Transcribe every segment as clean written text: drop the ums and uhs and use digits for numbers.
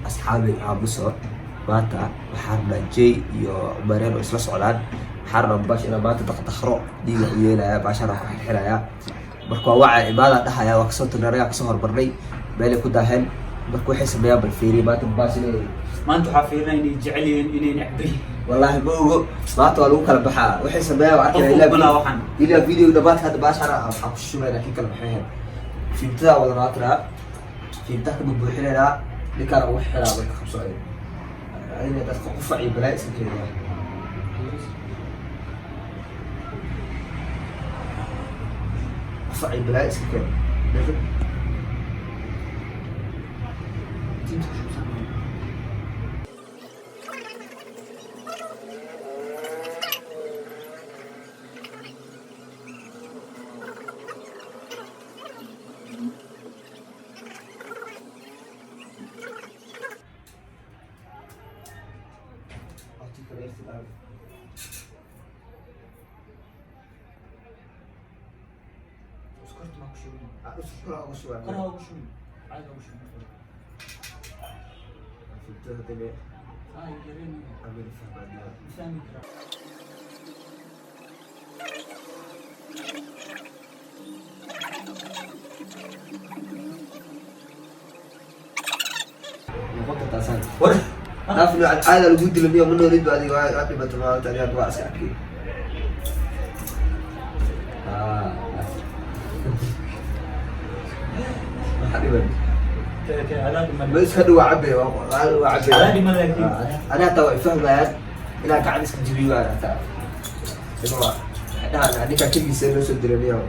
Asxaabi aamuso, maanta waxaa rabnaa Jay iyo Cumareen oo isla socdaan. Waxaa rabnaa baash inaan maanta daqdaqro dhiiga u yeelaya, baashaan ku xirxiraya. Marka waa waca imaada dhahaya, waa kasoo tagnay, anagaa kasoo hormarnay, meelay ku daaheen. Marka waxay sameeyaan bal fiiriye maanta baash inay Maanta waxaa fiirinaa inay jecel yihiin, inay necban yihiin. Wallaahi ma ogo, maanta waa lagu kala baxaa waxay sameeyaan, waa arkayna. Qof Ilaa ogolaa waxaan. Ilaa video dhamaadka. Hadda baashaan waxaan ku shubayna kii kale, maxay ahayd, fiimtadaa wada naatraa, fiimtaha ka bubuuxinaynaa, ninkaan ugu xiraa. Marka qabso adina dadka qufac iyo balaa iska keenaya. Qufac iyo balaa iska keena. Tinta ku shubsan. Sokorta maa ku shubin? Kor ugu shubaa. Kor ha ugu shubin, caadi ugu shubin. Fiimtada hadda. Ah, yareen. Amir fahmaanaa. Ma fahmi karaa. Noqon kartaa saan war dhaaf noocan caada lagu dilo miyo? Ma noolid ba adiga? Waa dhibato maalinta adiga waa iska arkay. Ah, maxaa dhiban? Ma iska dhow, waa cabe, waa cabe. Adaa dhiman laakiin. Ani hataa waa ifahmayaan inaan gacan iska jibiyo waan hataa. Waa waxay dhahaan ninkaa keligiisa loo soo diray miyo.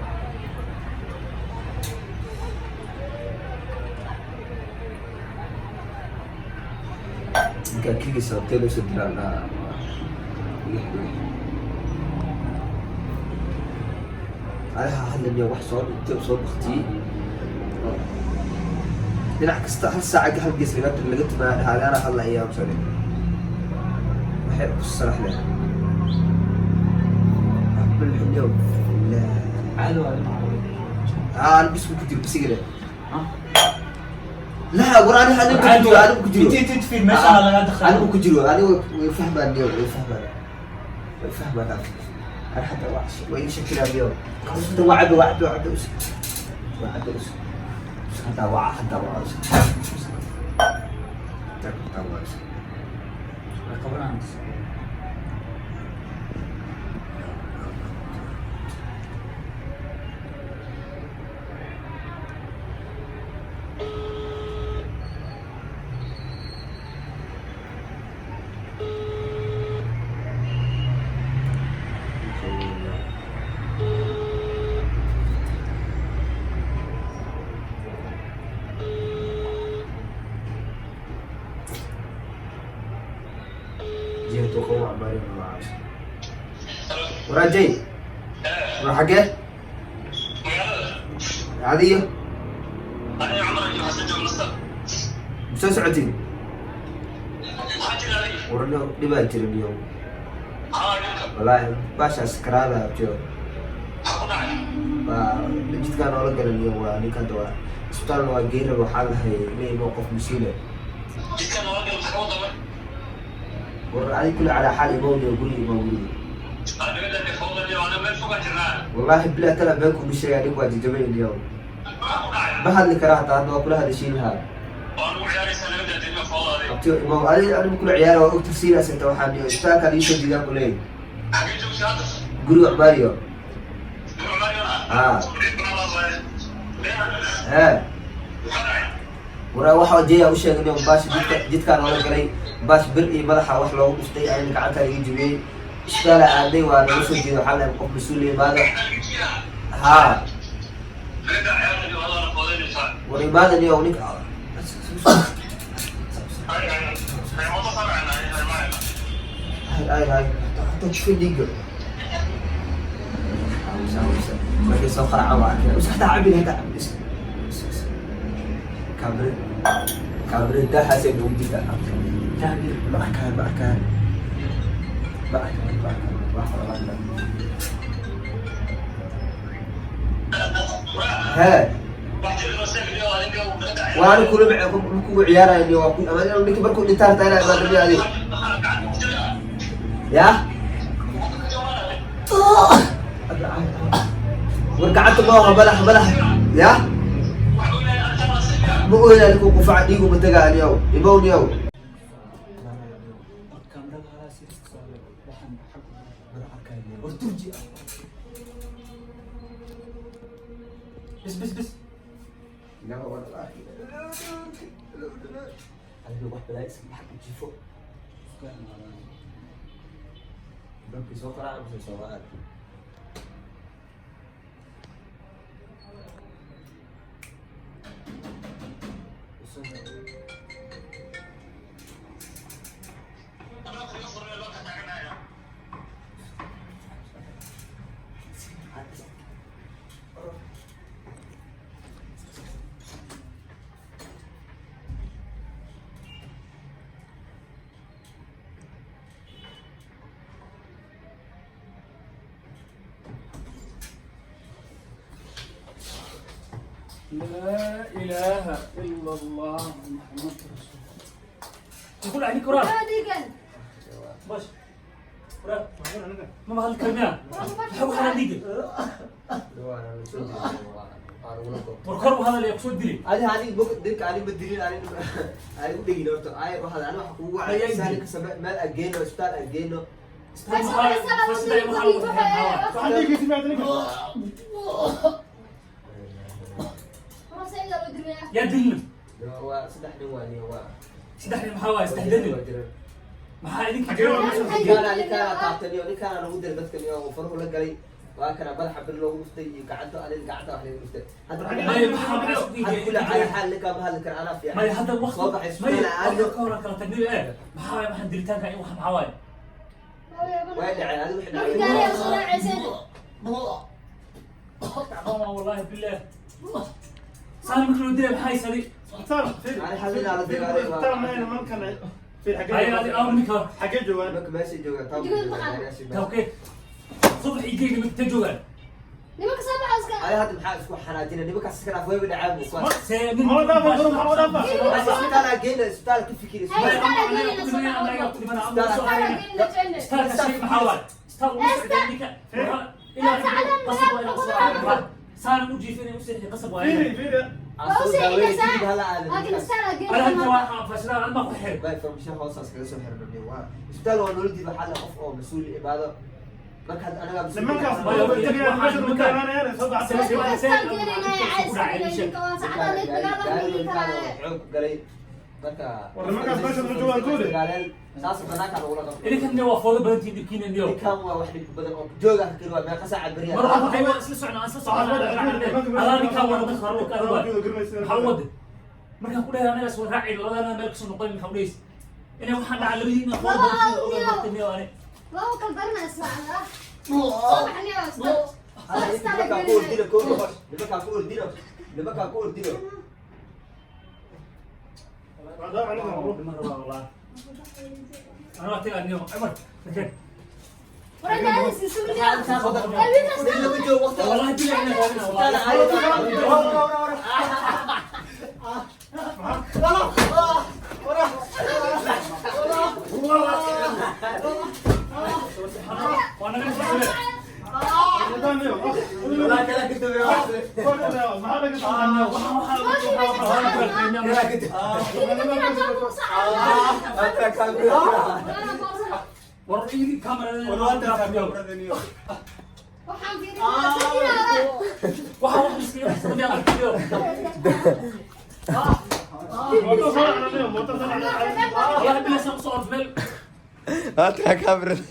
Ninkaa keligiisa sababtee loo soo diraa dhahaa. Anaha hadlamiya wax soo dhintay, soo baktiyey dhinac kasta, hal saaca hal gees laga tumaa dhahaa. Ana hadlaya masale waxay ku salax leh aqbal xunyow la. Caadi waa dhinaca. Aa, bis ku jiro bisiga leh. La war ani ku jiro, anigu ku jiro. Intii fiir meeshaan laga dakhal. Anigu ku jiro, anigu way fahmaan niyo, way fahmaan, way fahmaan. Ana xataa waa way ii shakilaan niyo. Inta waa cabe, waa cabe, waa cabe us, waa cabe us. Hataa waa, hataa waa us, hataa waa us. Way qabanayaan. Jihatu qawa bari waa waraajay, waa xagee adiyo soo socotiin? Warno dhibaa jira niyo. Wallaahi baashaas karaada jiro, waa jidkaa noola galaniyo, waa ninkan waa isbitaalna waa geyn raba. Waxaa lahay leimo qof mas-uule. War adi kule calaa xaal imowniyo, guriga imow, guriga. Wallaahi bilaa tala been kuma sheegaya, nink waa jajabayniyo, ma hadli karaa hataa. Hadda waa kula hadashiin lahaa. Abtiyo imow adi, anigu kula ciyaara waa og tafsiiraas inta waxaan iyo isbitaalkaan iisoo diidaan ku leeyahy guriga Cumaariyo. Ah, ee waraa waxa jeeya u sheegay inuu baash jidka, jidkaan oola galay baash bir iyo madaxa wax loogu dhuftay, ayna gacanta iga jibiyey. Isbitaala aaday, waa naga soo jeeda. Waxaa lahay qof mas-uul imaada. Haa, war imaada niyo ninka. Hay hay hay, hataa jifay dhiiga. Markay soo qaracaan waa arkeen. Hataa cabin, hataa cabin. Kaamira, kaamira daahaasay nagu jirtaa. Ma arkaan, ma arkaan, ma arkaan, ma arkaan. Wax kale ma arkaan. Hee. Waa ani kula kugu ciyaarayo, waa ku ama inuu ninka markuu dhintaan taa inaa imaado miya adiga? Ya war gacanta ma oha, madaxa madaxa ya ma oynaan ku qufaca dhiigu ma tagaa aniyow imow niyow. Kaamirada halaa si iska soo waxaan xag wada arkaya. War turji ah. Bis bis bis. Adiga wax balaa iska dhex jifo. Iska imaadaan. Dabkii soo qaraaca mise soo aad? لا إله إلا الله محمد رسول الله. يقول عليك وراك. باش وراك ما ما هالكلمة حو حنا ديك warkor hadal ee kusoo dili. Adi ani dinka ani ma dilin, ani ani u dhegin horta ay waxaad ani waxa kugu wacay sahli ka same meel aan geyno, isbitaal aan geyno. Yaa dilna? Waa saddex nin, waa nin waa. Saddex nin maxaa waaye? Saddex nin maxaa idinka? Ninkaana ninkaana taabtay niyo, ninkaana lagu diray dadka niyo, faruhu la galay. Waa kana madaxa bir loogu dhuftay iyo gacanta, aniga gacanta wax lagu dhuftay hadda. Maya, maxaa maxaa isku Hadda kula cala xaal ninkaa ma hadli kara, anaa fiican. Maya, hadda waqti soo baxay maya isbitaal aadno. Waqti ka hor aan kala tagnay ee maxaa waaye? Maxaa dilitaanka in wax maxaa waaye? Way dhaceen adiga wixii dhacay. Tacbaan waa wallahi billah saan marka loo dilay maxaa haysaday? Ani xalinaa la dagaalay. Haya adi aw ninka. Xagee joogaan? Nimanka meeshay joogaan taa. Tawkeed subax igeyga midta joogaan. Ani hadda maxaa isku xanaajina? Nimankaas iska dhaaf, wayba dhaceen buu kuwaas. See nin Ma dhaafa, ma dhaafa. Bas isbitaal aan geyno, isbitaal ka fikir, isbitaal. Isbitaalka shay maxaa waaye? Isbitaal ugu socday ninka ilaa qasab waa inaa usoo saan u jiifin u seexi qasab waa Fiiri, fiiri. Aan soo daaweeyay kadib hala aado nimankaas. ana hadda waa fashilaa anma ku xir. Bay farmashiya hoosaas kaga soo xirnay, waa isbitaal waa nolol diid, waxaa la qof oo mas-uul imaado marka hadda anagaa mas-uul. Nimankaas ma tagayaan meesha lagu imaanayaan soo baxsan. Xoog galay marka. War nimankaas meesha ma joogaan koode. Dagaaleen saas banaanka lagula qabto. Idinkan waa foodo badantiin dhibkiina niyo. Ninkan waa wax dhib badan oo jooga kali waa meeqa saaca beriya. Mar waxay waa isla socnaa, isla socnaa adaa ninkan waa dadka hore ka waa maxaa u wada markaan ku dhahay anaga soo raaci labadana meel kasoo noqon maxaa u dhahaysa inay waxaan dhacaa labadiina foodo badantiin ogaa bartay niyo ani. Hadda nimankaa ku ordino kooda, nimankaa ku ordino, nimankaa ku ordino. Dhima rabaa wallahi ana waa tagaa niyo Cumar lakeen. Lama joogo waqti. Wallahi billahi inaan raadina wallahi. Waa naga soo war iidi kamerada waxa wax iska sameeyaa arkiyo. Wallahi billahi saan usoo ordo meel. Hata kamerada.